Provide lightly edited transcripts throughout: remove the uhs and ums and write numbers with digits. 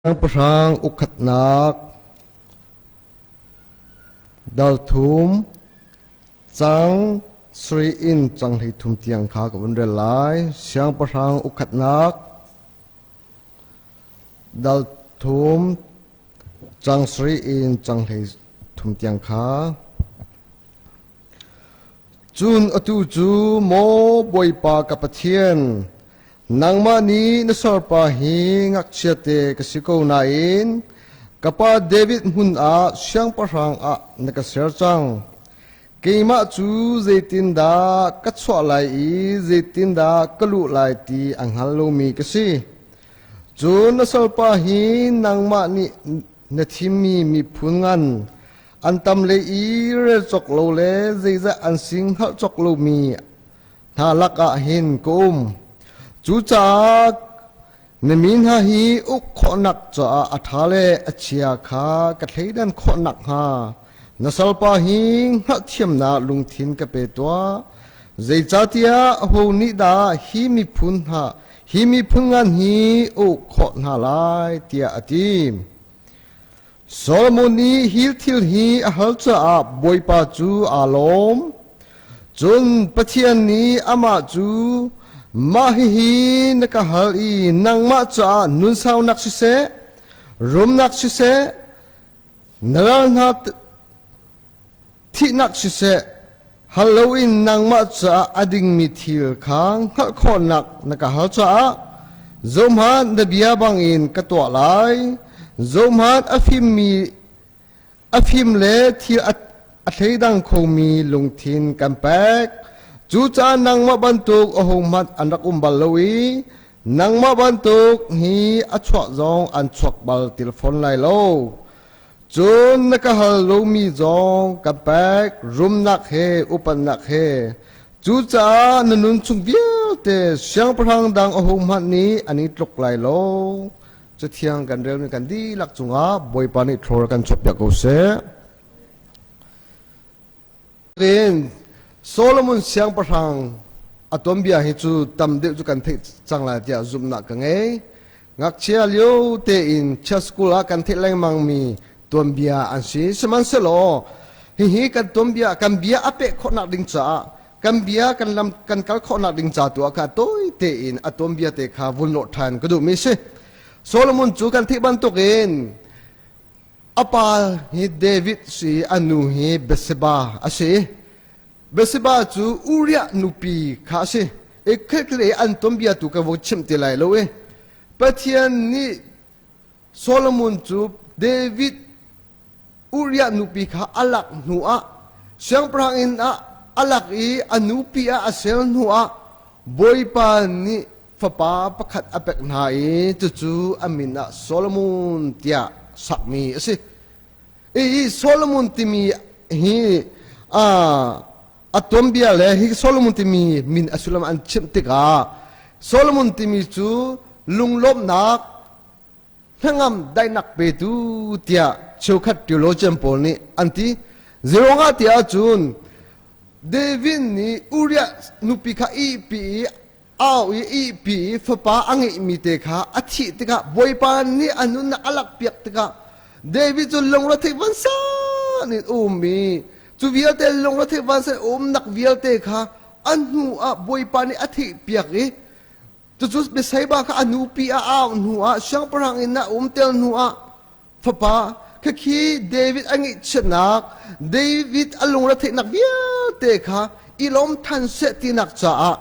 Siangpahrang ukhatnak dal thum cang sarih in cang 13 tiang kha ka vun rel lai. Siangpahrang ukhatnak dal thum cang sarih in cang 13 tiang kha. Cun atu cu maw Bawipa ka Pathian, Nangmah nih na sarpa hi ngakchiate ka si ko nain ka pa David hmun ah siangpahrang ah na ka ser cang. Keimah cu zeitindah ka chuah lai i zeitindah ka luh lai ti a hngal lomi ka si. Cun na salpa hi nangmah nih na thimmi miphun ngan an tam le i rel cawk lo le zeizah an si hngalh cawk lomi hna lakah hin ka um. Cucaah na mi hna hi uk khawhnak caah a ṭha le a chia kha ka thleidan khawh nakhnga na salpa hi hngalhthiamnak lungthin ka pe tuah. Zeicahtiah aho nih dah hi miphun hna hi miphun ngan hi uk khawh hna lai tiah a ti. Solomon nih hi thil hi a hal caah Bawipa cu aa lawm. Cun Pathian nih amah cu mah hihi na ka hal i nangmah caah nunsaunak siseh, rumnak siseh, na ral hna thihnak siseh, hal loin nangmah caah a dingmi thil kha hngalh khawhnak na ka hal caah zohhmanh na bia bangin ka tuah lai. Zohhmanh a fimmi a fim le thil a thleidang khomi lungthin kan pek. Cucaah nangmah bantuk ahohmanh an rak um bal lo i nangmah bantuk hi a chuah zong an chuak bal ti fawn lai lo. Cun na ka hal lomi zong ka pek, rumnak he upatnak he. Cucaah na nun chung vialte siangpahrang dang ahohmanh nih an i tluk lai lo. Cathiang kan relmi kan dihlak cungah Bawipa nih thlor kan chuahpiak ko seh. In Solomon siangpahrang a tuanbia hi cu tam deuh cu kan theih cang lai tiah zumhnak ka ngei. Ngakchia lio tein church school ah kan theih lengmangmi tuanbia an si. Sihmanhsehlaw hihi kan tuanbia kan bia a peh khawhnak ding caah kan bia kan lam kan kal khawhnak ding ca tu ah kha tawi tein a tuanbia te kha vun lawh ṭhan ka duhmi si. Solomon cu kan theih bantukin A pa hi David si a nu hi Bathsheba a si. Bathsheba cu Uriah nupi kha a si. I khelkhle an tuanbia tu ka vung chimh ti lai lo i Pathian nih Solomon cu David Uriah nupi kha a lak hnu ah siangpahrang inn ah a lak i a nupi ah a sel hnu ah Bawipa nih fapa pakhat a pek hna i cucu a min ah Solomon tiah sakmi a si. Hi Solomon timi hi a tuanbia le hi Solomon timi min a sullam an chimh tikah Solomon timi cu lunglawmhnak hnangam daihnak petu tiah cheukhat theologian pawl nih an ti. Zeruangah tiah cun David nih Uriah nupi kha ihpi i au i ihpi i fapa a ngeihmi te kha a thih tikah Bawipa nih a nunnak a lakpiak tikah David cu lungretheih vansan in um i cu vialte lungretheih vansan umnak vialte kha a hnu ah Bawipa nih a theihpiak i cucu Bathsheba kha a nupi a au hnu ah siangpahrang in a um tel hnu ah fapa khakhi David a ngeihchiatnak David a lungretheihnak vialte kha i lawm than seh tinak caah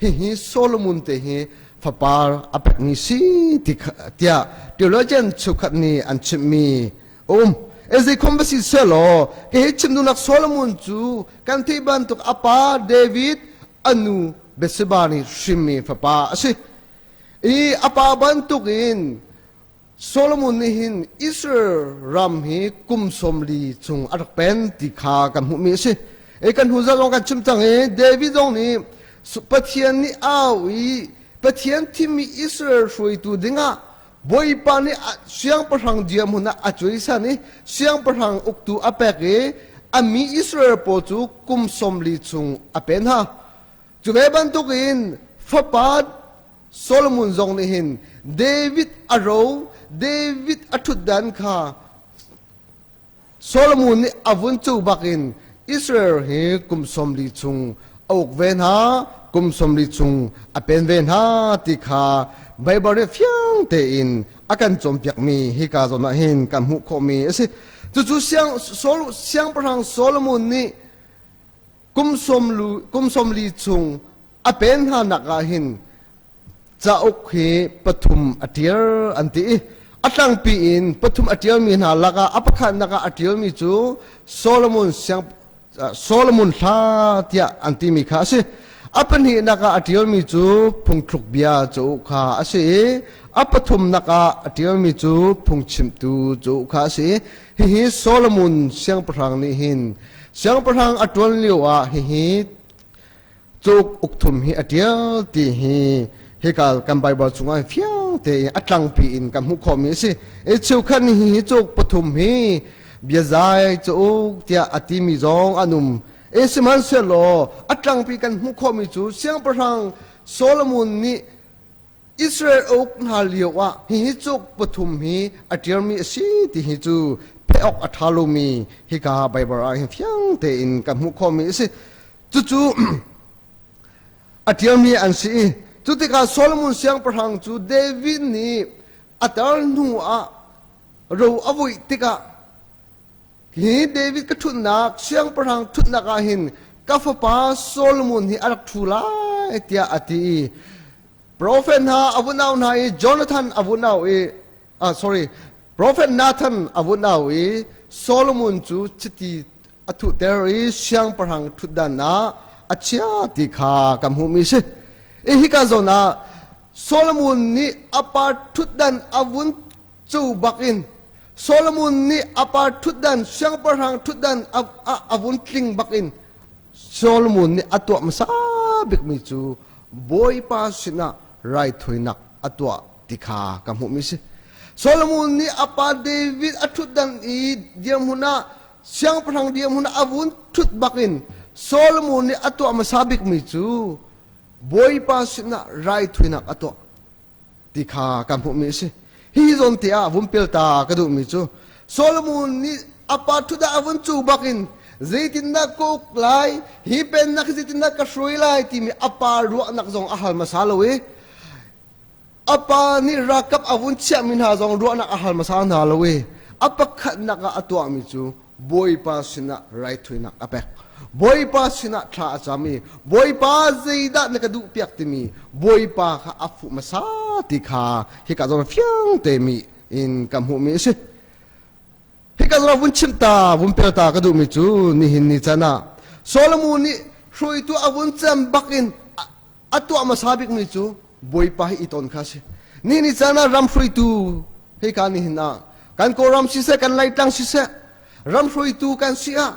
hihi Solomon te hi fapa a pekmi si ti tiah theologian cheukhat nih an chimhmi um zeikhom va si selaw ke hi chim duhnak Solomon cu kan theih bantuk a pa David a nu Bathsheba nih hrimmi fapa a si i a pa bantuk in Solomon nih hin Israel ram hi kum 40 chung a rak pen ti kha kan hmuhmi a si. E kan hnu zong kan chim cang i David zong nih Pathian nih au i Pathian thimmi Israel hruaitu dingah Bawipa nih siangpahrang dirhmun ah a cuaisan i siangpahrang uktu a pek i a mi Israel pawl cu kum 40 chung a pen hna. Cu ve bantukin fapa Solomon zong nih hin David a ro, David a ṭhutdan kha Solomon nih a vun cu bakin Israel hi kum 40 chung a uk ve hna, kum 40 chung a pen ve hna ti kha Baibal nih fiang tein a kan cawnpiakmi hika zawn ah hin kan hmuh khawhmi a si. Cucu siangpahrang Solomon nih kum 40 chung a pen hna nak ah hin cauk hi pathum a ṭial an ti i a tlangpi in pathum a ṭialmi hna lakah a pakhatnak ah a ṭialmi cu Solomon siang Solomon hla tiah an timi kha a si. A pahnihnak ah a ṭialmi cu phungthluk bia cauk kha a si i a pathumnak ah a ṭialmi cu phungchimtu cauk kha a si. Hihi Solomon siangpahrang nih hin siangpahrang a ṭuan lio ah hihi Cuk ukthum hi a ṭial ti hi hika kan Baibal chungah fiang tein a tlangpi in kan hmuh khawhmi a si. I cheukhat nih hi cuk pathum hi biazai cauk tiah a timi zong an um. I sihmanhsehlaw a tlangpi kan hmuh khawhmi cu Siangpahrang Solomon nih Israel a uk hna lio ah hihi cuk pathum hi a ṭialmi a si ti hi cu pheh awk a ṭha lomi hika Baibal ah hin fiang tein kan hmuh khawhmi a si. Cucu a ṭialmi an si i cu tikah Solomon siangpahrang cu David nih a tar hnu ah ro a vuih tikah hi David ka ṭhutnak siangpahrang ṭhutnak ah hin ka fapa Solomon hi a rak ṭhu lai tiah a ti i Prophet hna a vun au hna i Jonathan a vun au i ah sorry Prophet Nathan a vun au i Solomon cu chiti a thuhter i siangpahrang ṭhutdan ah a chia ti kha kan hmuhmi si. I hika zawn ah Solomon nih a pa ṭhutdan a vun cu bakin Solomon nih a pa ṭhutdan siangpahrang ṭhutdan a vun tling bakin Solomon nih a tuah hmasa bikmi cu Bawipa sinah raithawinak a tuah ti kha ka hmuhmi si. Solomon nih a pa David a ṭhutdan i dirhmun ah siangpahrang dirhmun ah a vun ṭhut bakin Solomon nih a tuah hmasa bikmi cu Bawipa sinah raithawinak a tuah ti kha ka hmuhmi a si. Hi zawn te ah vun pel ta ka duhmi cu Solomon nih a pa ṭhutah a vun cu bakin zeitindah ka uk lai, hi pennak hi zeitindah ka hruai lai timi a pa ruahnak zong a hal hmasa lo i a pa nih ralkap a vun chiahmi hna zong ruahnak a hal hmasa hna lo i a pakhatnak ah a tuahmi cu Bawipa sinah raithawinak a pek. Bawipa sinah thla a cam i Bawipa zeidah na ka duhpiak timi Bawipa kha a fuh hmasa ti kha hika zawn fiang temi in ka hmuhmi a si. Hika zawn vun chim ta, vun pel ta ka duhmi cu nihin ni can ah Solomon nih hruaitu a vun cem bak in a tuah hmasa bikmi cu Bawipa hi i ton kha a si. Ni ni caan ah ram hruaitu hika nihin ah kan Kawlram siseh kan Laitlang siseh ram hruaitu kan si ah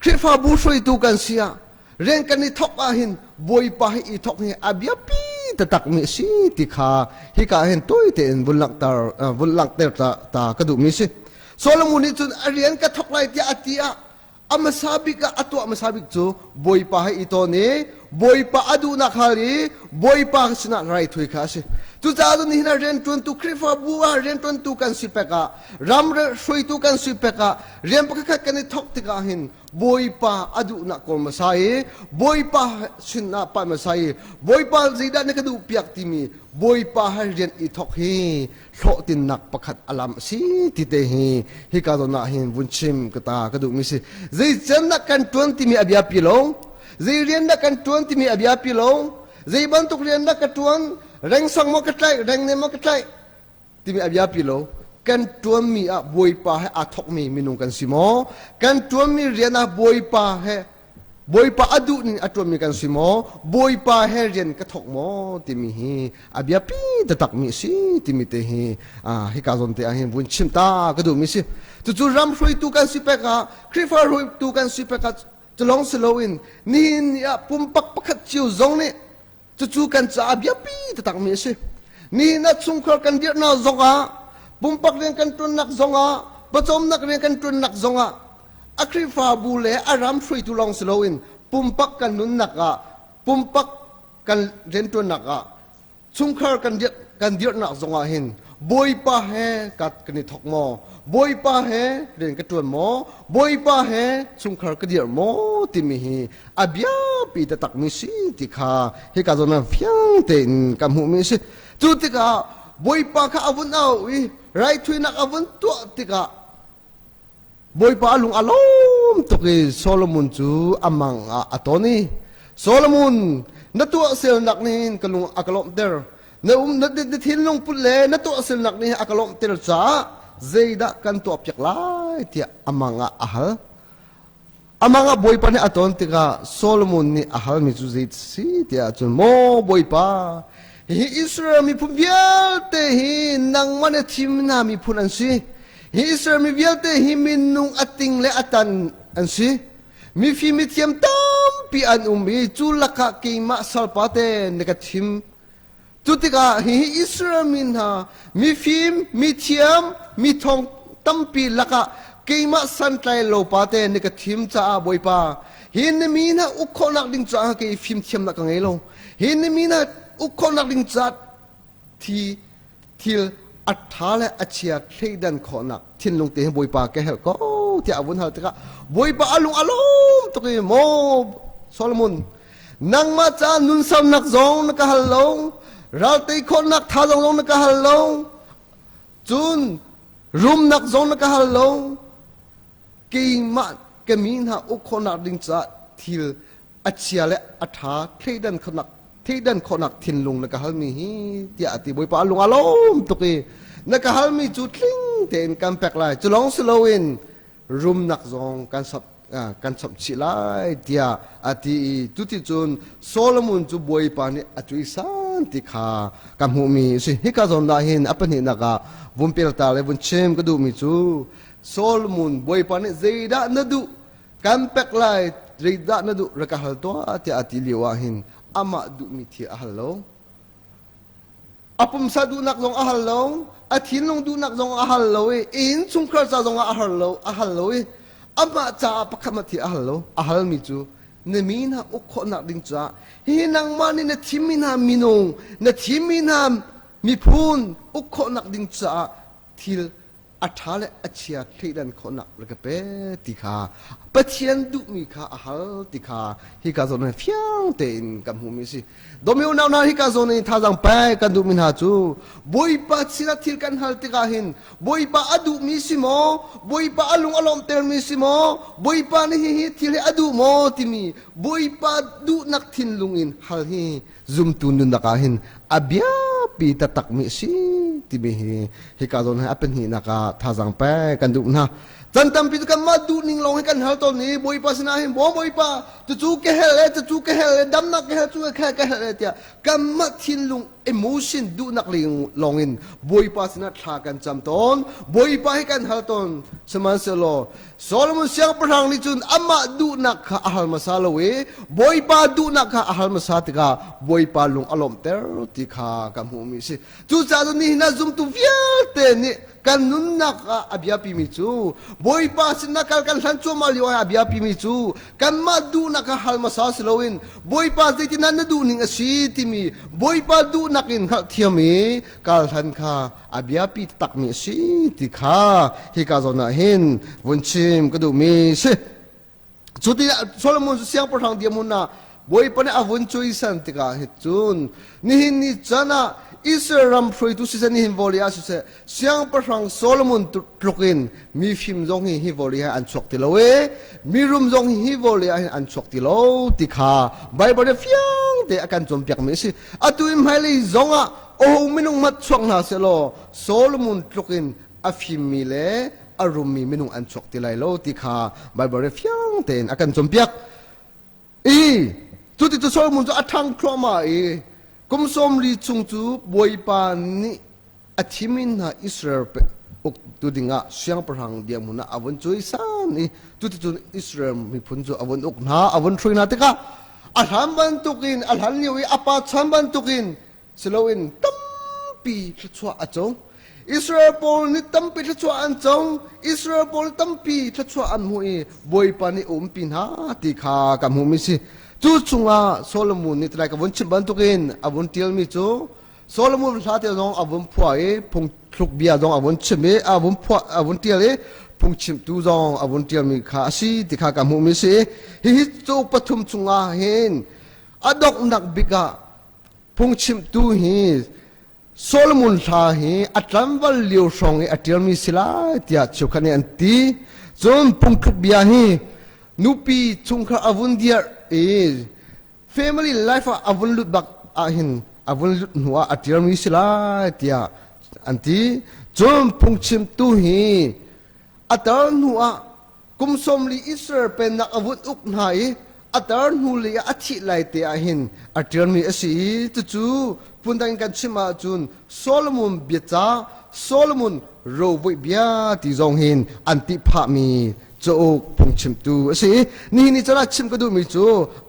Khrihfabu hruaitu kan si ah rian kan i thok ah hin Bawipa hi i thok hi a biapi taktak mi a si ti kha hika hin tawi tein vun langhter vun langhter ta, ta ka duhmi si. Solomon nih cun a rian ka thok lai tiah a ti ah a hmasa bik ah a tuah hmasa bik cu Bawipa he i tawn i Bawipa a duhnak hal i Bawipa sinah raithui kha a si. Cucaah cun nihin ah rianṭuantu Khrihfabu ah rianṭuantu kan si pek ah ram hruaitu kan si pek ah rian pakhatkhat kan i thawk tikah hin Bawipa a duhnak kawl hmasa i Bawipa sinah pah hmasa i Bawipa zeidah na ka duh piak timi Bawipa he rian i thawk hi hlawhtinnak pakhat a lam a si ti te hi hika zawn ah hin vun chim ka ta ka duhmi si. Zei cem dah kan tuan timi a biapi lo, zei rian dah kan tuan timi a biapi lo, zei bantuk rian dah ka tuan, reng sang maw ka tlaih, reng ne maw ka tlaih timi a biapi lo. Kan tuanmi ah Bawipa he aa thawkmi minung kan si maw? Kan tuanmi rian ah Bawipa he Bawipa a duh ning a ṭuanmi kan si maw? Bawipa he rian ka thawk maw? timi hi a biapi taktakmi a si timi te hi hika zawn te ah hin vun chim ta ka duhmi si. Cucu ram hruaitu kan si pek ah, Khrihfa hruaitu kan si pek ah culong si loin nihin ni ah pumpak pakhat cio zong nih cucu kan caah biapi taktakmi a si. Nihin ah chungkhar kan dirhnak zong ah, pumpak rian kan ṭuannak zong ah, pawcawmnak rian kan ṭuannak zong ah a Khrihfabu le a ram hruaitu lawng si loin pumpak kan nunnak ah, pumpak kan rianṭuannak ah, chungkhar kan dirh kan dirhnak zongah hin Bawipa he kat kan i thok maw? Bawipa he rian ka ṭuan maw? Bawipa he chungkhar ka dirh maw? Timi hi a biapi taktakmi si ti kha hika zawn ah fiang tein ka hmuhmi a si. Cu tikah Bawipa kha a vun auh i raithuinak a vun tuah tikah Bawipa a lung a lawm tuk i Solomon cu a mang ah a ton i Solomon na tuahselnak nih ka lung a ka lawmhter na um na, na thinlung put le na tuahselnak nih a ka lawmhter caah zeidah kan tuahpiak lai tiah a mang ah a hal. Amang ah Bawipa nih a ton tikah Solomon nih a halmi cu zei si tiah cun maw Bawipa hihi Israel miphun vialte hi nangmah na thim hna miphun an si hi Israel mi vialte hi minung a ting le a tan an si mifim mithiam tampi an um i cu lakah keimah salpa te na ka thim cu tikah hihi Israel mi hna mifim mithiam mithong tampi lakah keimah santlai lo pa te na ka thim caah Bawipa hi na mi hna uk khawhnak ding caah kei fimthiamnak ka ngei lo hi na mi hna uk khawhnak ding caah thi thil a ṭha le a chia thleidan khawhnak thinlung te hi Bawipa ka helh ko tiah a vun hal tikah Bawipa a lung a lawm tuk i maw Solomon nangmah caah nunsaunak zong na ka hal lo raltei khawhnak tha zong na ka hal lo cun rumnak zong na ka hal lo keimah ka mi hna uk khawhnak ding caah thil a chia le a ṭha thleidan khawhnak thleidan khawhnak thinlung na ka halmi hi tiah a ti Bawipa a lung a lawm tuk i na ka halmi cu tling tein kan pek lai cu lawng si loin rumnak zong kan sap kan chap chih lai tiah a ti i cuticun Solomon cu Bawipa nih a cuisan ti kha ka hmuhmi a si. Hika zawn ah hin a pahnihnak ah vun pelta le vun chim ka duhmi cu Solomon Bawipa nih zeidah na duh kan pek lai zeidah na duh rak ka hal tuah tiah a ti lio ah hin amah duhmi thil a hal lo. A pumsa duhnak zong a hal lo, a thinlung duhnak zong a hal lo i innchungkhar ca zong ah a hal lo, a hal lo i amah caah pakhat mah thil a hal lo. A halmi cu na mi hna uk khawhnak ding caah hi nangmah nih na thimmi hna minung, na thimmi hna miphun uk khawhnak ding caah thil a ṭha le a chia thleidan khawhnak rak ka pe ti kha Pathian duhmi kha a hal ti kha hika zawn hin fiang tein kan hmuhmi a si. Dawmi unau hna hika zawn in thazaang pek kan duhmi hna cu Bawipa sinah thil kan hal tikah hin Bawipa a duhmi si maw Bawipa a lung a lawmhtermi si maw Bawipa nih hihi thil hi a duh maw timi Bawipa duhnak thinlung in hal hi zumtu nunnak ah hin a biapi taktakmi a si timi hi hika zawn hi a pahnihnak ah thazaang pek kan duh hna. Can tampi cu kanmah duhning lawng hi kan hal tawn i Bawipa sinah hin maw Bawipa cucu ka hel e cucu ka hel e damnak ka hel cu ka ka hel e tiah kanmah thinlung emotion duhnak lawng in Bawipa sinah thla kan cam tawn Bawipa hi kan hal tawn sihmanhsehlaw Solomon siangpahrang nih cun amah duhnak kha a hal hmasa lo i Bawipa duhnak kha a hal hmasa tikah Bawipa lung a lawmhter ti kha ka hmuhmi a si. Cucaah cun nihin ah zumtu vialte nih kan nunnak ah a biapimi cu Bawipa sinah kal kan hlan cuahmah lio ah a biapimi cu kanmah duhnak kha hal hmasa si loin Bawipa zeitindah na duhning a si timi Bawipa duhnak in hngalhthiam i kal hlan kha a biapi takmi a si ti kha hika zawn ah hin vun chim ka duhmi si. Cu ti Solomon cu siangpahrang dirhmun ah Bawipa nih a vun cuisan tikah hi cun nihin ni can ah Israel ram hruaitu siseh nihin vawlei ah siseh siangpahrang Solomon tluk in mifim zong hi hi vawlei ah an chuak ti lo i mirum zong hi hi vawlei ah hin an chuak ti lo ti kha Bible nih fiang te a kan cawnpiakmi a si. Atu in hmailei zong ah oho minung mat chuak hna sehlaw Solomon tluk in a fimmi le a rummi minung an chuak ti lai lo ti kha Bible nih fiang tein a kan cawnpiak. I cuti cu Solomon cu a ṭhang thluahmah i kum 40 chung cu Bawipa nih a thim in hna Israel uktu dingah siangpahrang dirhmun ah a vun cuisan i cuticun Israel miphun cu a vun uk hna a vun hruai hna tikah a hlan bantukin a hlan lio i a pa chan bantukin siloin tampi thluachuah a co Israel pawl nih tampi thluachuah an co Israel pawl tampi thluachuah an hmu i Bawipa nih a umpi hna ti kha ka hmuhmi si cu chungah Solomon nih tlai ka vun chim bantukin a vun tialmi cu. Solomon hla te zong a vun phuah i phungthluk bia zong a vun chim i a vun phuah a vun tial i phungchimtu zong a vun tialmi kha a si ti kha ka hmuhmi si. Hihi cauk pathum chungah hin a donghnak bik ah phungchimtu hi Solomon hla hi a tlangval lio hrawng i a ṭialmi si lai tiah cheukhat nih an ti. Cun phungthluk bia hi nupi chungkhar a vun dirh i family life ah a vun lut bak ahhin a vun lut hnu ah a ṭialmi si lai tiah an ti. Cun phungchimtu hi a tar hnu ah kum 40 Israel pennak a vun uk hna i a tar hnu lei ah a thih lai te ah hin a ṭialmi a si i cucu phundang in kan chim ahcun Solomon biacah Solomon rovuih bia ti zong hin an ti phahmi cauk phungchimtu a si. Nihin ni caan ah chim ka duhmi cu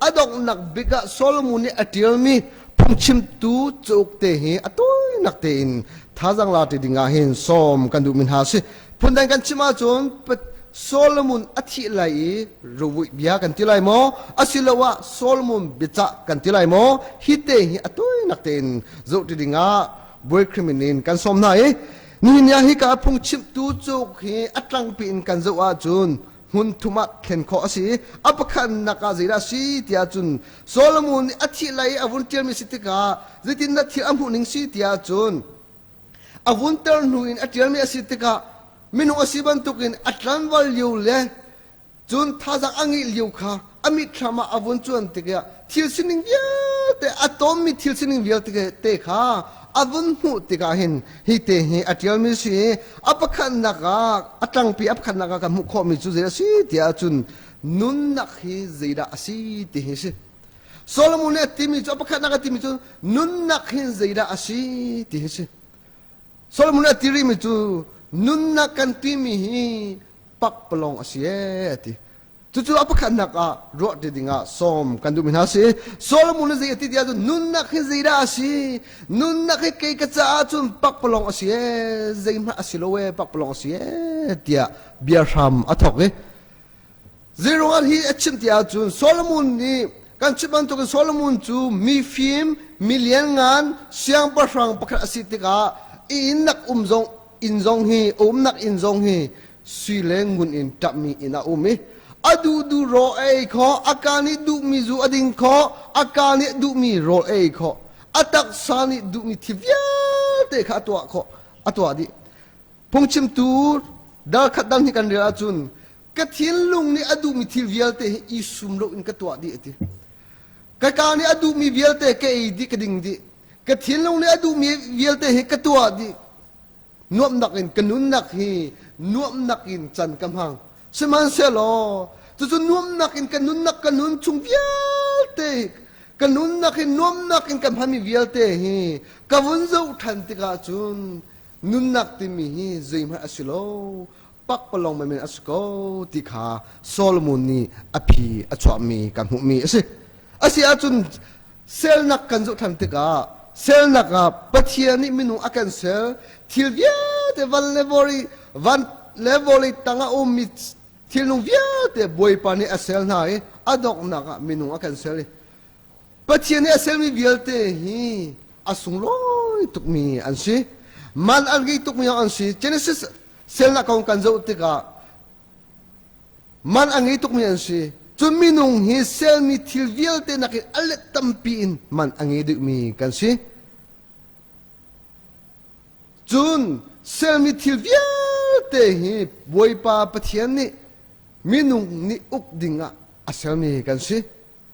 a donghnak bik ah Solomon nih a ṭialmi phungchimtu cauk te hi a tawinak tein thazaang la ti ding ah hin sawm kan duhmi hna a si. Phundang kan chim ahcun Solomon a thih lai i ruvuih bia kan ti lai maw asiloah Solomon biacah kan ti lai maw hi te hi a tawinak tein zoh ti dingah Bawi in kan sawm hna i nihin ni ah hika phungchimtu cauk hi a tlangpi in kan zoh ahcun hmun thum ah thlen khawh a si. A pakhatnak ah zeidah a si tiah cun Solomon nih a thih lai i a vun ṭialmi si tikah zeitindah thil a hmuh ning si tiah cun A vunter hnu in a ṭialmi a si tikah minung a si bantukin a tlanval lio le cun thazaang a ngeih lio kha a mitthlam ah a vun cuan tikah thil sining vialte a tawnmi thil sining vialte te kha a vun hmuh tikah hin hi te hi a ṭialmi si i a pakhatnak ah a tlangpi a pakhatnak ah kan hmuh khawhmi cu zei a si tiah cun nunnak hi zeidah a si ti hi a si. Solomon nih a timi cu a pakhatnak a timi cu nunnak hin zeidah a si ti hi si. Solomon nih a ti rihmi cu nunnak kan timi hi pakpalawng a si ee a ti. Cucu a pakhatnak ah ruah ti dingah sawm kan duhmi hna si. Solomon nih zei a ti tiah cun nunnak hi zeidah a si? Nunnak hi kei ka caah cun pakpalawng a si ee, zeihmanh a si lo ee, pakpalawng a si ee tiah bia hram a thawk i Zeiruangah hi a chim ti ahcun Solomon nih kan chim bantukin Solomon cu mifim, milianngan, siangpahrang pakhat a si tikah i inn nak um zong inn zong hi a umnak inn zong hi sui le ngun in ṭapmi inn a um i a duhduh rawl a ei khawh, a ka nih duhmi zu a ding khawh, a ka nih duhmi rawl a ei khawh, a taksa nih duhmi thil vialte kha a tuah khawh, a tuah dih. Phungchimtu dal khat dal hnih kan rel ahcun ka thinlung nih a duhmi thil vialte hi i sum lo in ka tuah dih a ti. Ka ka nih a duhmi vialte ka ei dih ka ding dih. Ka thinlung nih a duhmi vialte hi ka tuah dih. Nuamhnak in ka nunnak hi nuamhnak in can ka hmang. Sihmanhsehlaw cucu nuamhnak in ka nunnak ka nun chung vialte ka nunnak hi nuamhnak in ka hmanmi vialte hi ka vun zoh ṭhan tikah cun nunnak timi hi zeihmanh a si lo pakpalawng menmen a si ko ti kha Solomon nih a phi a chuahmi kan hmuhmi a si. A si ahcun selnak kan zoh ṭhan tikah selnak ah Pathian nih minung a kan sel thil vialte van le vawlei van le vawlei tangah ummi thilnung vialte Bawipa nih a sel hna i a donghnak ah minung a kan sel i Pathian nih a sermi vialte hi a sunglawi tukmi an si. Man an ngei tukmi an si. Genesis selnak kong kan zoh tikah man a ngei tukmi an si. Cun minung hi selmi thil vialte nakin a let tampi in man a ngei deuhmi kan si. Cun selmi thil vialte hi Bawipa Pathian nih minung nih uk dingah a sermi kan si.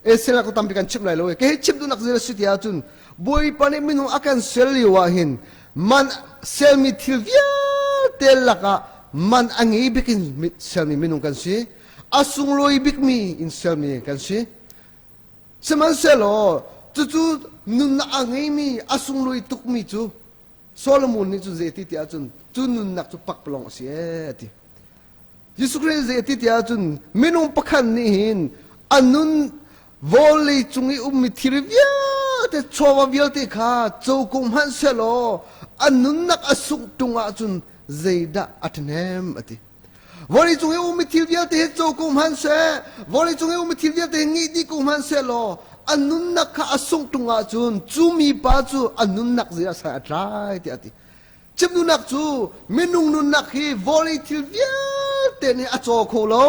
E sel ko tampi kan chim lai lo e. Ke hi chim duhnak zil a si ti ahcun Bawipa nih minung a kan sel lio ah hin man selmi thil vialte lakah man a ngei bik in selmi minung kan si. A sunglawi bikmi in selmi kan si. Sihmanhsehlaw cucu nunnak a ngeimi a sunglawi tukmi cu Solomon nih cun zei ti ti ahcun cu nunnak cu pakpalawng a si ee a ti. Jesuh Khrih zei ti ti ahcun minung pakhat nih hin a nun vawlei cung i ummi thil vialte chawva vialte kha cokung hmanh sehlaw a nunnak a sungh ṭung ahcun zeidah a ṭhahnem a ti. Vawlei cung i ummi thil vialte hi cokung hmanh seh, vawlei cung i ummi thil vialte hi ngih dih ko hmanh sehlaw. A nunnak kha a sungh ṭung ahcun cu mipa cu a nunnak zei ah sai a tlai tiah a ti. Chim duhnak cu minung nunnak hi vawlei thil vialte nih a caw kho lo.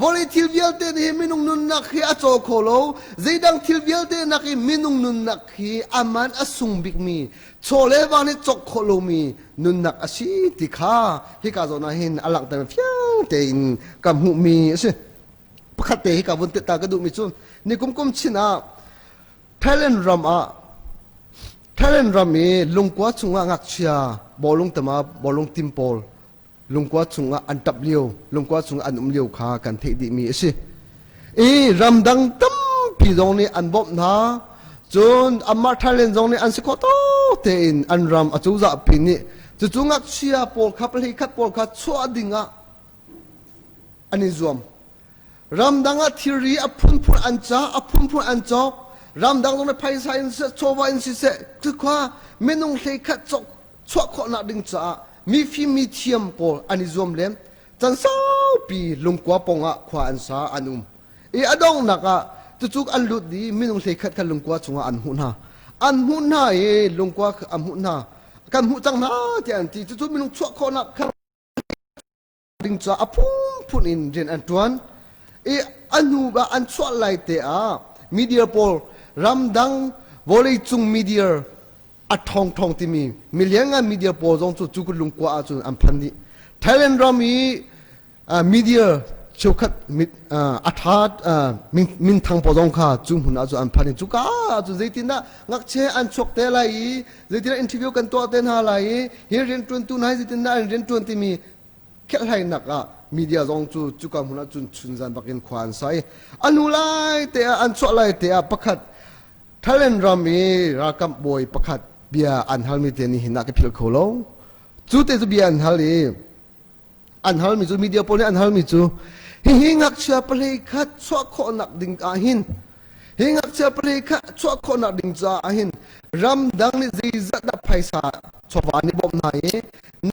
Vawlei thil vialte nih minung nunnak hi a caw kho lo. Zeidang thil vialte nak i minung nunnak hi a man a sung bikmi chaw le va nih cawk khawh lomi nunnak a si ti kha hika zawn ah hin a langhter fiang tein ka hmuhmi a si. Pakhat te hi ka vun ta ka duhmi cu ni kum kum chin ah Thailand ram ah Thailand ram i lungkua chungah ngakchia bawlung tama bawlung tim pawl lungkua chungah an tap lio, lungkua chungah an um lio kha kan theih dihmi a si. I ramdang tampi zong nih an bawmh hna. Cun amah Thailand zong nih an si khawh tawk tein an ram a cozah pi nih cucu ngakchia pawl kha pahnih khat pawl kha chuah ding ah an i zuam. Ramdang ah thilri a phunphun an ca, a phunphun an cawk. Ramdang zong nih phaisa in siseh, chawva in siseh, cukhua minung hlei khat cawk chuah khawhnak ding caah mifim mi thiam pawl an i zuam len. Can saupi lungkua pawng ah khua an sa, an um. I a donghnak ah cucu an lut i minung hlei khat kha lungkua chungah an hmuh hna. An hmuh hna i lungkua an hmuh hna. Kan hmuh cang hna tiah an ti. Cucu minung chuah khawhnak kha ding caah a phunphun in rian an ṭuan i a hnu ah an chuah lai te ah media pawl, ramdang vawleicung media a ṭhawngṭhawng timi milianngan media pawl zong cu cu lungkua ahcun an phan dih. Thailand ram i media cheukhat a ṭha minthang pawl zong kha cu hmun ah cun an phan i cuka ahcun zeitindah ngakchia an chuak te lai i zeitindah interview kan tuah te hna lai i hi rianṭuantu hna hi zeitindah an rianṭuan timi kherhhlainak ah media zong cu cuka hmun ah cun chunzan bak in khua an sa i a hnu lai te ah an chuah lai te ah pakhat Thailand ram i ralkap bawi pakhat bia an halmi te nih hin a ka philh kho lo. Cu te cu bia an hal i an halmi cu, media pawl nih an halmi cu, hihi ngakchia pahlei khat chuah khawhnak ding ah hin, hi ngakchia pahlei khat chuah khawhnak ding caah hin ramdang nih zeizat dah phaisa chawva nih bawmh hna i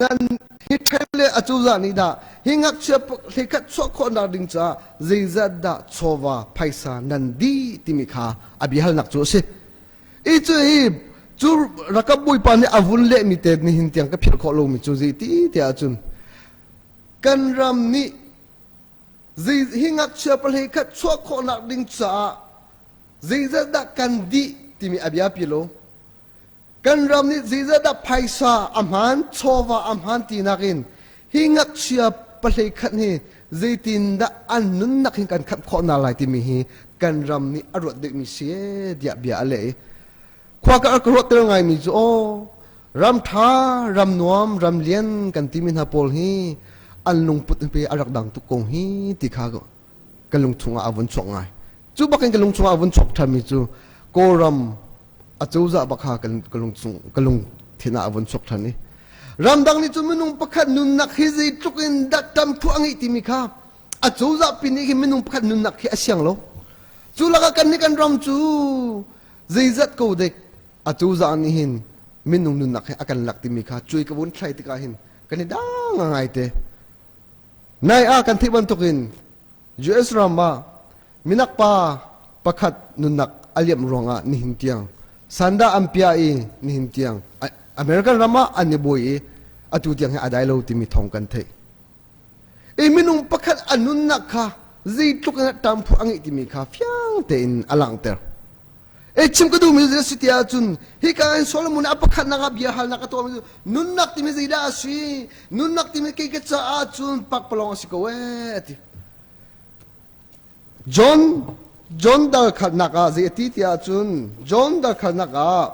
nan hi ṭhen le a cozah nih dah hi ngakchia hlei khat chuah khawhnak ding caah zeizat dah chawva phaisa nan dih timi kha a biahalnak cu a si. I cu hi cu rakap bawipa nih a vun lehmi te nihin tiang ka philh khawh lomi cu zei ti tiah cun, kan ram nih zei hi ngakchia pahlei khat chuah khawhnak ding caah zeizat dah kan dih timi a bia pi lo. Kan ram nih zeizat dah phaisa a hmaan, chawva a hmaan tinak in hi ngakchia pahlei khat hi zeitindah an nunnak hin kan khamh khawh hna lai timi hi kan ram nih a ruat deuhmi si tiah bia a leh i khua ka ka ruahter ngaimi cu, aw, ram ṭha, ram nuam, ram lian kan timi hna pawl hi an lungput pe a rak dang tuk ko hi ti kha ka lungchung ah a vun chuak ngai. Cu bakin ka lungchung ah a vun chuak ṭhanmi cu Kawlram a cozah bak kha ka lungchung, ka lungthin ah a vun chuak ṭhan i ramdang nih cun minung pakhat nunnak hi zeitluk in dah ṭam phu a ngeih timi kha a cozah pi nih hin minung pakhat nunnak hi a siang lo. Cu lakah kan nih kan ram cu zeizat ko dek a cozah nih hin minung nunnak hi a kan lak timi kha cuai ka vun thlai tikah hin kan i dang ngai te. Nai ah kan theih bantukin US ram ah minak pa pakhat nunnak a liam ruangah nihin tiang sanda an piah i nihin tiang American ram ah an i buai i atu tiang hi a dai lo timi thawng kan theih. I minung pakhat a nunnak kha zeitluk in ṭamphu a ngeih timi kha fiang tein a langhter. E chim ka duhmi cu si tiah cun, hika in Solomon a pakhatnak ah bia halnak a tuahmi cu, nunnak timi zeidah a si? Nunnak timi kei ka caah cun pakpalawng a si ko ee, a ti. John dal khatnak ah zei a ti tiah cun, John dal khatnak ah,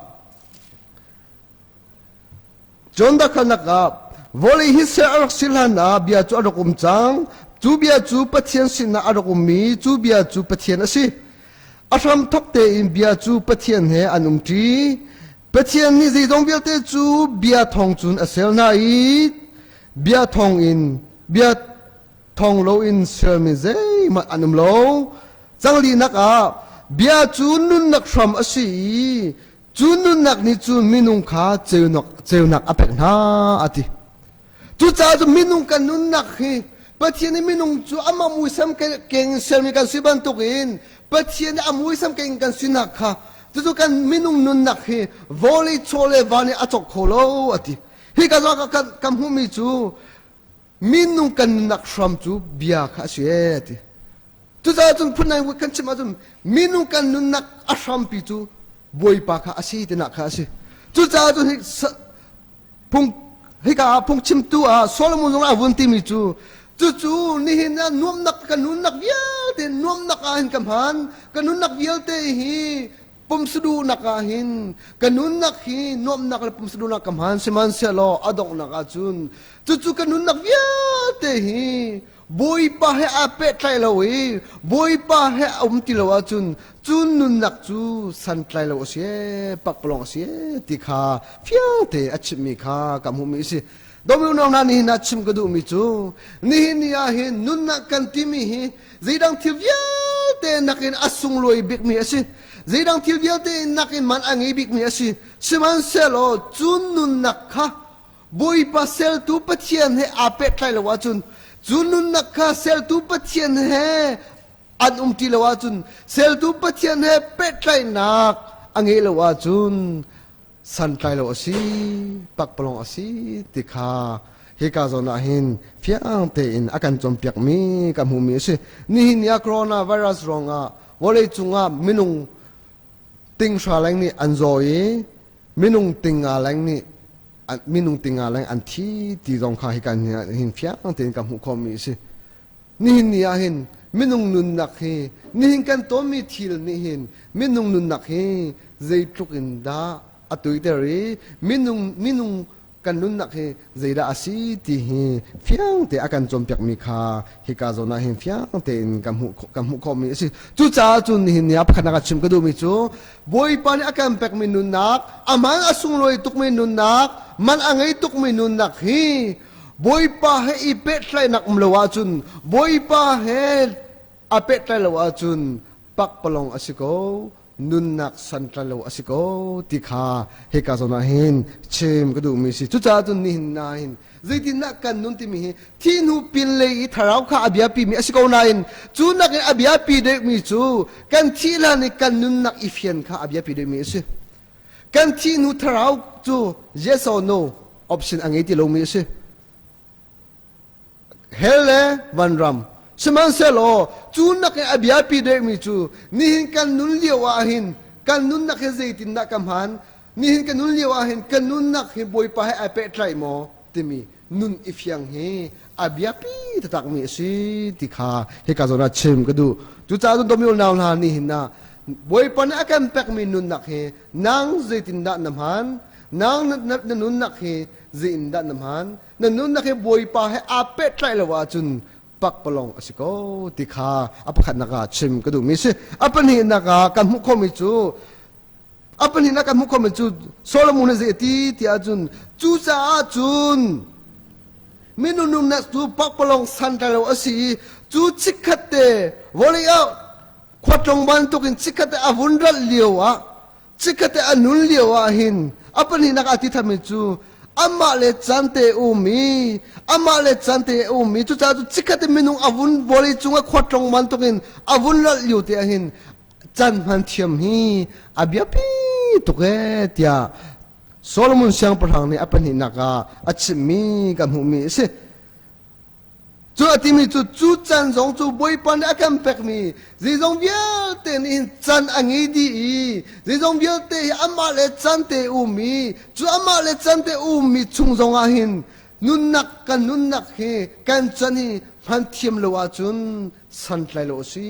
John dal khatnak ah, vawlei hi ser a rak si hlan ah bia cu a rak um cang. Cu bia cu Pathian sinah a rak ummi, cu bia cu Pathian a si. A hramthawk tein bia cu Pathian he an umṭi. Pathian nih zeizong vialte cu bia thawng cun a ser hna i bia thawng in bia thawng loin sermi zeihmanh an um lo. Canglinak ah bia cu nunnak hram a si i cu nunnak nih cun minung kha ceunak a pek hna, a ti. Cucaah cu minung kan nunnak hi Pathian nih minung cu amah muisam keng in sermi kan si bantukin Pathian nih a muisam keng in kan sinak kha cucu kan minung nunnak hi vawlei chaw le va nih a cawk kho lo a ti. Hi ka zaw kan kan hmuhmi cu minung kan nunnak hram cu bia kha a si ee a ti. Cucaah cun phun kan chim ahcun minung kan nunnak a hrampi cu Bawipa kha a si tinak kha a si. Cucaah cun hi phung hika ah phungchimtu ah Solomon zong a vun timi cu cucu nihin ah nuamnak ka nunnak vialte nuamnak ah hin ka hman ka nunnak vialte hi pumsaduhnak ah hin ka nunnak hi nuamnak le pumsaduhnak ka hman sihmanhsehlaw a donghnak ah cun cucu ka nunnak vialte hi Bawipa he aa pehtlaih lo i Bawipa he a um ti lo ahcun cu nunnak cu santlai lo a si ee, pakpalawng a si ee ti kha fiangte a chimmi kha ka hmuhmi a si. Dawmi unau hna nihin ah chim ka duhmi cu nihin ni ah hin nunnak kan timi hi zeidang thil vialte nakin a sunglawi bikmi a si. Zeidang thil vialte nakin man a ngei bikmi a si. Sihmanhsehlaw cu nunnak kha Bawipa seltu Pathian he aa pehtlai lo ahcun cu nunnak kha seltu Pathian he an um ti lo ahcun seltu Pathian he pehtlaihnak a ngeih lo ahcun santlai lo a si pakpalawng a si ti kha hika zawn ah hin fiang tein a kan cawnpiakmi ka hmuhmi a si. Nihin ni ah coronavirus ruangah vawlei cungah minung ting hra leng nih an zaw i minung tinga leng nih minung tinga leng an thi ti zong kha hi kan hin fiang tein ka hmuh khawhmi a si. Nihin ni ah hin minung nunnak hi nihin kan tawnmi thil nih hin minung nunnak hi zeitluk in dah a tuiter i minung minung kan nunnak hi zeidah a si ti hi fiang te a kan cawnpiakmi kha hika zawn ah hin fiang tein kan hmuh kan hmuh khawhmi a si. Cucaah cun nihin ni ah pakhatnak ah chim ka duhmi cu Bawipa nih a kan pekmi nunnak, a man a sunglawi tukmi nunnak, man a ngei tukmi nunnak hi Bawipa he i pehtlaihnak um lo ahcun Bawipa he a pehtlaih lo ahcun pakpalawng a si ko nunnak santlalo a si ko ti kha hika zawn ah hin chim ka duhmi si. Cucaah cun nihin na hin zeitindah kan nun timi hi thi hnu pinlei i thlarau kha a biapimi a si ko nain cu nakin a biapi deuhmi cu kan thih hlan i kan nunnak i fian kha a biapi deuhmi a si. Kan thih hnu thlarau cu yes or no option a ngei ti lomi a si. Hell le vanram. Sihmanhsehlaw cu nakin a biapi deuhmi cu nihin kan nun lio ah hin kan nunnak hi zeitindah ka hman nihin kan nun lio ah hin kan nunnak hi Bawipa he ai pehtlaih maw timi nun i fiang hi a biapi taktakmi a si ti kha hika zawn ah chim ka duh. Cucaah cun dawmi unau hna nihin ah Bawipa nih a kan pekmi nunnak hi nang zeitindah na hman nang na nunnak hi zeitindah na hman na nunnak hi Bawipa he aa pehtlaih lo ahcun pakpalawng a si ko ti kha a pakhatnak ah chim ka duhmi si. A pahnihnak ah kan hmuh khawhmi cu a pahnihnak kan hmuh khawhmi cu Solomon nih zei a ti ti ahcun cucaah cun minung nunnak cu pakpalawng santlai lo a si i cu chikkhat te vawlei ah khuatlung bantukin chikkhat te a vun ral lio ah Chikkhat a nun lio ah hin a pahnihnak ah ti tharmi cu amah le cante um i amah le cante a um i cucaah cu chikkhat minung a vun vawlei cungah khuatlong bantukin a vun lalh lio te ah hin can hman thiam hi a biapi tuk ee tiah Solomon siangpahrang nih a pahnihnak ah a chimmi kan hmuhmi a si. Cu a timi cu cu can zong cu Bawipa nih a kan pekmi zeizong vialte nih hin can a ngei dih i zeizong vialte hi amah le can te um i cu amah le can te ummi chung zongah hin nunnak kan nunnak hi kan can hi hman thiam lo ahcun santlai lo a si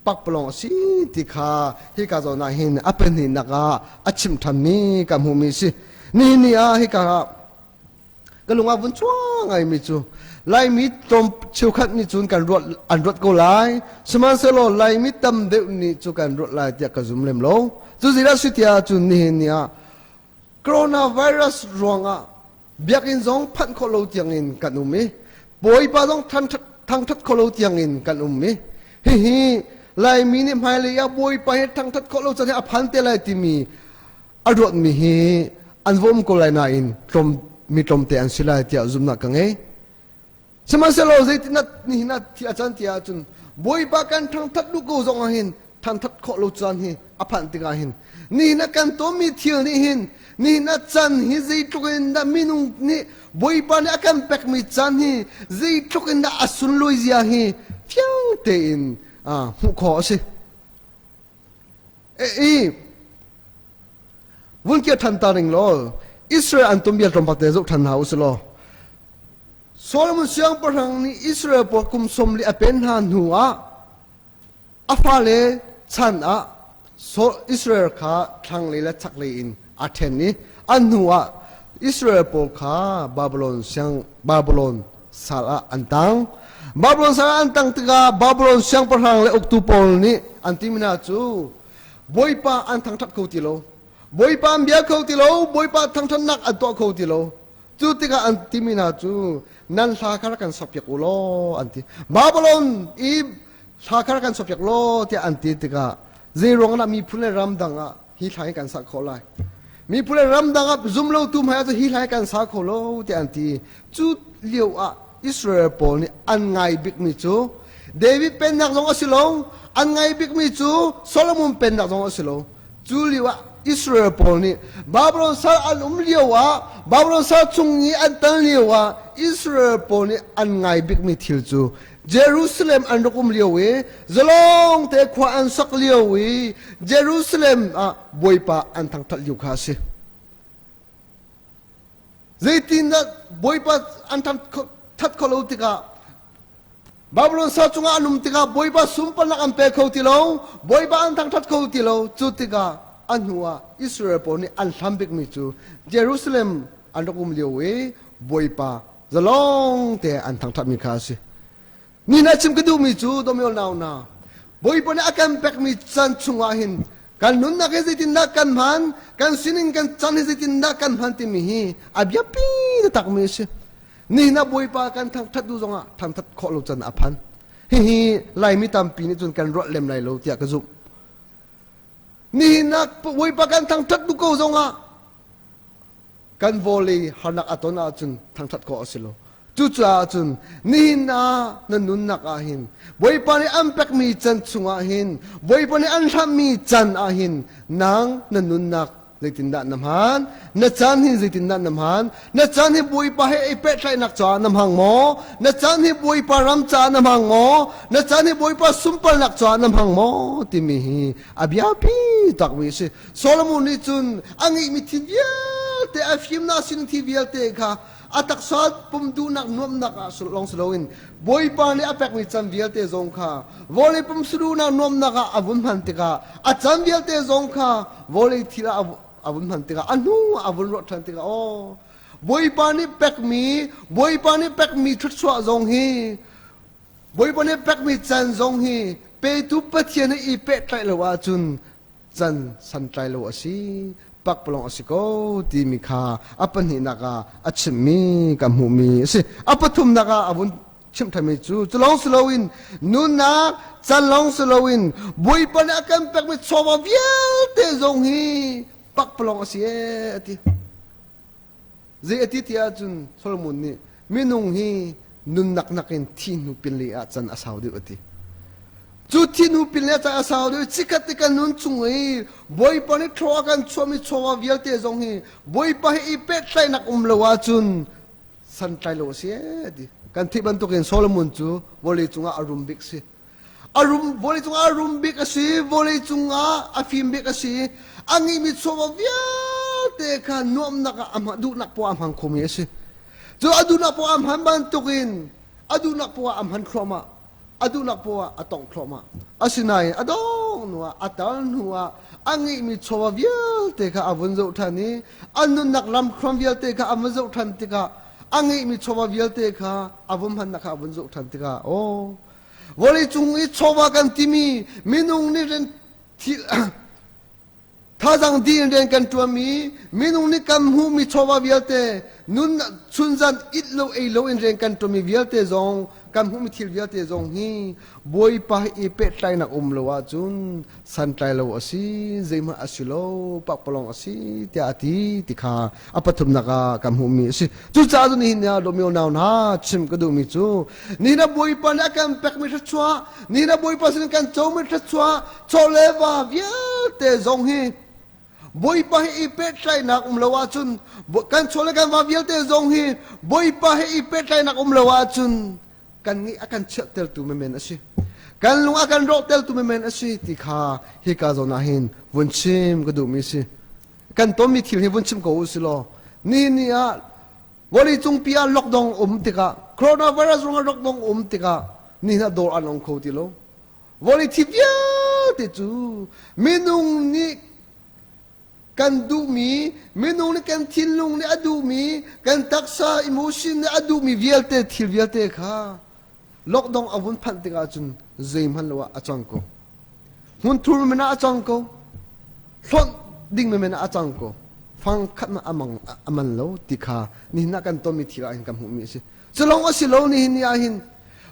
pakpalawng a si ti kha hika zawn ah hin a pahnihnak ah a chim ṭhanmi ka hmuhmi a si. Nihin ni ah hika ah Ka lung ah vun cuang ngaimi cu Laimi tlawm cheukhat nih cun kan ruat an ruat ko lai. Sihmanhsehlaw Laimi tam deuh nih cu kan ruat lai tiah ka zum lem lo. Cu zeidah si tiah cun nihin ni ah coronavirus ruangah biakinn zong phanh khawh lo tiangin kan um i Bawipa zong thangṭhat khawh lo tiangin kan um i hihi Laimi nih hmailei ah Bawipa hi thangṭhat khawh lo can hi a phan te lai timi a ruatmi hi an va um ko lai nain tlawm mi tlawmte an si lai tiah zumhnak ka ngei. Sihmanhsehlaw zeitin nihin ah thi a can ti ahcun Bawipa kan thangthat duh ko zong ah hin thangthat khawh lo caan hi a phanh tikah hin nihin ah kan tonmi thil nih hin nihin ah can hi zeitluk in dah minung nih Bawipa nih a kan pekmi caan hi zeitluk in dah a sunlawi zia hi fiang tein hmuh khawh a si. I vun kir ṭhan ta ning law Israel an tum bia tlawmpal te zoh ṭhan hna u sih law Solomon siangpahrang nih Israel pawl kum sawm li a pen hna hnu ah a fale chan ah Israel kha thlanglei le chaklei in a ṭhen i a hnu ah Israel pawl kha Babylon siang Babylon sal ah an tang. Babylon sal ah an tang tikah Babylon siangpahrang le uktu pawl nih an timi hna cu Bawipa an thangṭhat kho ti lo. Bawipa an bia kho ti lo. Bawipa thangṭhatnak an tuah kho ti lo. Cu tikah an timi hna cu nan hla kha rak kan sakpiak u law an ti. Babylon i hla kha rak kan sakpiak law tiah an ti tikah zei ruang ah miphun le ram dang ah hi hla hi kan sak khawh lai. Miphun le ram dang ah zumlotu hmai ah hi hla hi kan sa kho lo tiah an ti. Cu lio ah Israel pawl nih an ngai bikmi cu David pennak zong a si lo, an ngai bikmi cu Solomon pennak zong a si lo. Cu lio ah Israel pawl nih Babylon sal an um lio ah Babylon sal chung i an tan lio ah Israel pawl nih an ngai bikmi thil cu Jerusalem an rak um lio i zalong te khua an sak lio i Jerusalem ah Bawipa an thangthat lio kha a si. Zeitindah Bawipa an that kho lo tikah Babylon sa cungah an um tikah Bawipa sunparnak an pe kho ti lo, Bawipa an thangṭhat kho ti lo. Cu tikah a hnuah Israel pawl nih an hlam bikmi cu Jerusalem an rak um lio i Bawipa zalong te an thangṭhatmi kha a si. Ni na chim ka duhmi cu domio nau na Bawipa nih a kan pekmi caan chungah hin kan nunnak hi zeitindah kan hman, kan sining kan caan hi zeitindah kan hman timi hi a biapi takmi a si. Nihin ah Bawipa kan thangṭhat duh zongah thangṭhat khawh lo can a phan. Hihi Laimi tampi nih cun kan ruah lem lai lo tiah ka zumh. Nihin ah Bawipa kan thangṭhat duh ko zongah kan vawlei harnak a ton ahcun thangṭhat khawh a si lo. Cucaah cun nihin ah na nunnak ah hin Bawipa nih an pekmi can chungah hin Bawipa nih an hlammi can ah hin nang na nunnak zeitindah na hman? Na caan hi zeitindah na hman? Na caan hi Bawipa he i pehtlaihnak caah na hmang maw? Na caan hi Bawipa ram caah na hmang maw? Na caan hi Bawipa sunparnak caah na hmang maw? Timi hi a biapi takmi a si. Solomon nih cun a ngeihmi thil vialte, a fimnak sining thil vialte kha a taksa pum duhnak nuamhnak ah lawng si loin Bawipa nih a pekmi can vialte zong kha vawlei pum duhnak nuamhnak ah a vun hman tikah a can vialte zong kha vawlei thil ah a vun hman tikah a hnu a vun ruah ṭhan tikah aw Bawipa nih pekmi Bawipa nih pekmi thluachuah zong hi Bawipa nih pekmi can zong hi petu Pathian he i pehtlaih lo ahcun can santlai lo a si pakpalawng a si ko timi kha a pahnihnak ah a chimmi ka hmuhmi a si. A pathumnak ah a vun chimh ṭhanmi cu cu lawng si loin nunnak can lawng si loin Bawipa nih a kan pekmi chawva vialte zong hi pakpalawng a si ee a ti. Zei a ti ti ahcun Solomon nih minung hi nunnak nakin thi hnu pinle ah can a sau deuh a ti. Cu thi hnu pinle ah can a sau deuh chikkhat te kan nun chung i Bawipa nih thlaw a kan chuahmi chawva vialte zong hi Bawipa he i pehtlaihnak um lo ahcun santlai lo a si a ti. Kan theih bantukin Solomon cu vawlei cungah a rum bik si. A rum vawlei cungah a rum bik a si, vawlei cungah a fim bik a si. A ngeihmi chawva vialte kha nuamhnak ah a duhnak poah a hmang khomi a si. Cu a duhnak poah a hman bantukin a duhnak poah a hman thluahmah. A duhnak poah a tongh thluahmah. Asinain a dongh hnuah a tar hnuah a ngeihmi chawva vialte kha a vun zoh ṭhan i a nunnak lamthluan vialte kha a vun zoh ṭhan tikah a ngeihmi chawva vialte kha a vun hmannak kha a vun zoh ṭhan tikah aw vawleicung i chawva kan timi minung nih rian Thazang dih in rian kan ṭuanmi minung nih kan hmuhmi chawva vialte Nun chunzan it lo ei lo in rian kan ṭuanmi vialte zong, kan hmuhmi thil vialte zong hi Bawipa he i pehtlainak um lo ahcun santlai lo a si, zeihmanh a si lo, pakpalawng a si tiah a ti ti kha a pathumnak ah kan hmuhmi a si. Cucaah cun nihin ah dawtmi unau hna, chim ka duhmi cu nihin ah Bawipa nih a kan pekmi thluachuah, nihin ah Bawipa sin kan comi thluachuah, chaw le va vialte zong hi Bawipa he i pehtlaihnak um lo ahcun, kan chaw le kan va vialte zong hi Bawipa he i pehtlaihnak um lo ahcun kan nih a kan chiahtertu menmen a si, kan lung a kan rawhtertu menmen a si ti kha hika zawn ah hin vun chim ka duhmi si. Kan tonmi thil hi vun chim ko u si law, ni ni ah vawlei cungpi ah lockdown um tikah, coronavirus ruangah lockdown um tikah, ni hna dawr an ong kho ti lo. Vawlei thi vialte cu minung nih kan duhmi, minung nih kan thinlung nih a duhmi, kan taksa emotion nih a duhmi vialte, thil vialte kha lockdown a vun phanh tikah cun zeihmanh lo ah a cang ko. Hmunthur men ah a cang ko, hlonh ding men ah a cang ko, fang khat mah amang aman lo ti kha nihin ah kan tonmi thil ah hin kan hmuhmi a si. Culong a si lo, nihin ni ah hin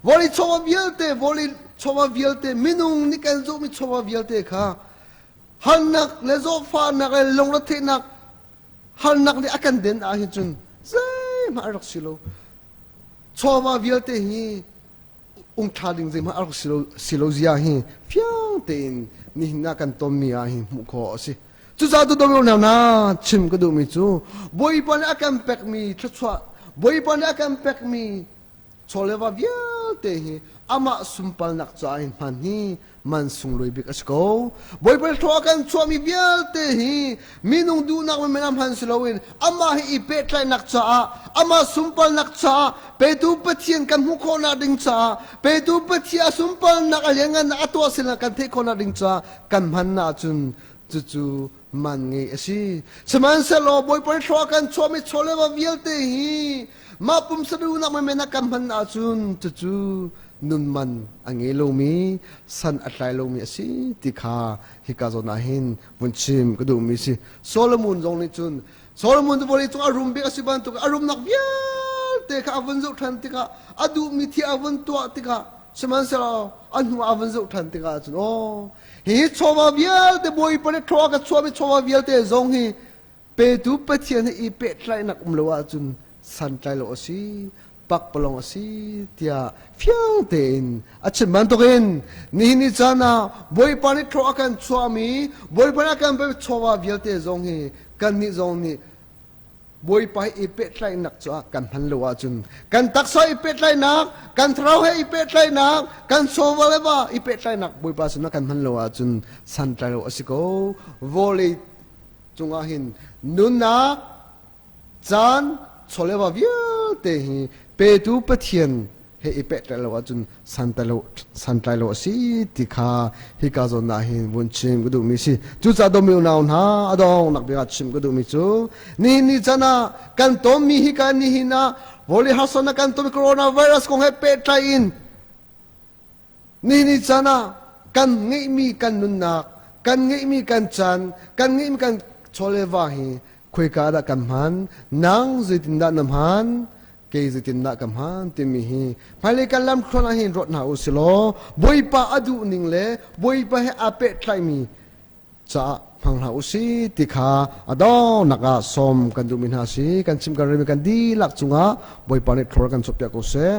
vawlei chawva vialte, vawlei chawva vialte, minung nih kan zawhmi chawva vialte kha harnak le zawtfahnak le lungretheihnak harnak nih a kan den ah hin cun zeihmanh a rak si lo. Chawva vialte hi ungṭha ding zeihmanh a rak si lo zia hi fiang tein nihin ah kan tonmi ah hin hmuh khawh a si. Cucaah tu dom lo na chim ka duhmi cu Bawipa nih a kan pekmi thluachuah, Bawipa nih a kan pekmi chawleva vialte hi amah sunparnak caah hin hman hi man sunglawi bik a si ko. Bawipa thlua kan chuahmi vialte hi minung duhnak men ah hman si loin amah hi i pehtlaihnak caah, amah sunparnak caah, petu Pathian kan hmuh khawhnak ding caah, petu Pathian a sunparnak a lianngannak a tuah sinah kan theih khawhnak ding caah kan hman ahcun cucu man ngei a si. Sihmanhsehlaw Bawipa thlua kan chuahmi chawleva vialte hi mah pumsa duhnak menmen ah kan hman ahcun cucu nun man a ngei lomi, san a tlai lomi a si ti kha hika zawn ah hin vun chim ka duhmi si. Solomon zong nih cun, Solomon cu vawlei cung a rum bik a si bantuk a rumnak vialte kha a vun zoh ṭhan tikah, a duhmi thil a vun tuah tikah, sihmanhsehlaw a hnu a vun zoh ṭhan tikah cun, aw, hi chawva vialte, Bawipa nih thaw a ka chuahmi chawva vialte zong hi petu Pathian he i pehtlaihnak um lo ahcun santlai lo a si, pakpalawng a si tiah fiang tein a chim bantukin nihin ni caan ah Bawipa nih thaw a kan chuahmi, Bawipa nih a kan pek chawva vialte zong hi kannih zong nih Bawipa he i pehtlaihnak cu kan hman lo ahcun, kan taksa i pehtlaihnak, kan thlarau he i pehtlaihnak, kan chawva le va i pehtlaihnak Bawipa sinah kan hman lo ahcun santlai lo a si ko. Vawlei cungah hin nunnak caan chawleva vialte hi petu Pathian he i pehtlaih lo ahcun santlai lo a si ti kha hika zawn ah hin vun chim ka duhmi si. Cucaah dawmi unau hna, a dongnak bik ah chim ka duhmi cu nihin ni chan ah kan tonmi hika nihin ah vawlei harsatnak kan tonmi coronavirus kong he pehtlai in nihin ni caan ah kan ngeihmi kan nunnak, kan ngeihmi kan caan, kan ngeihmi kan chawleva hi khoika dah kan hman, nang zeitindah na hman, kei zeitindah ka hman timi hi hmailei kan lamthluan ah hin ruat hna u si law Bawipa a duh ning le Bawipa he aa pehtlaimi caah hmang hlah u si ti kha a donghnak ah sawm kan duhmi hna si. Kan chim kan relmi kan dihlak cungah Bawipa nih thlor kan chuahpiak ko seh.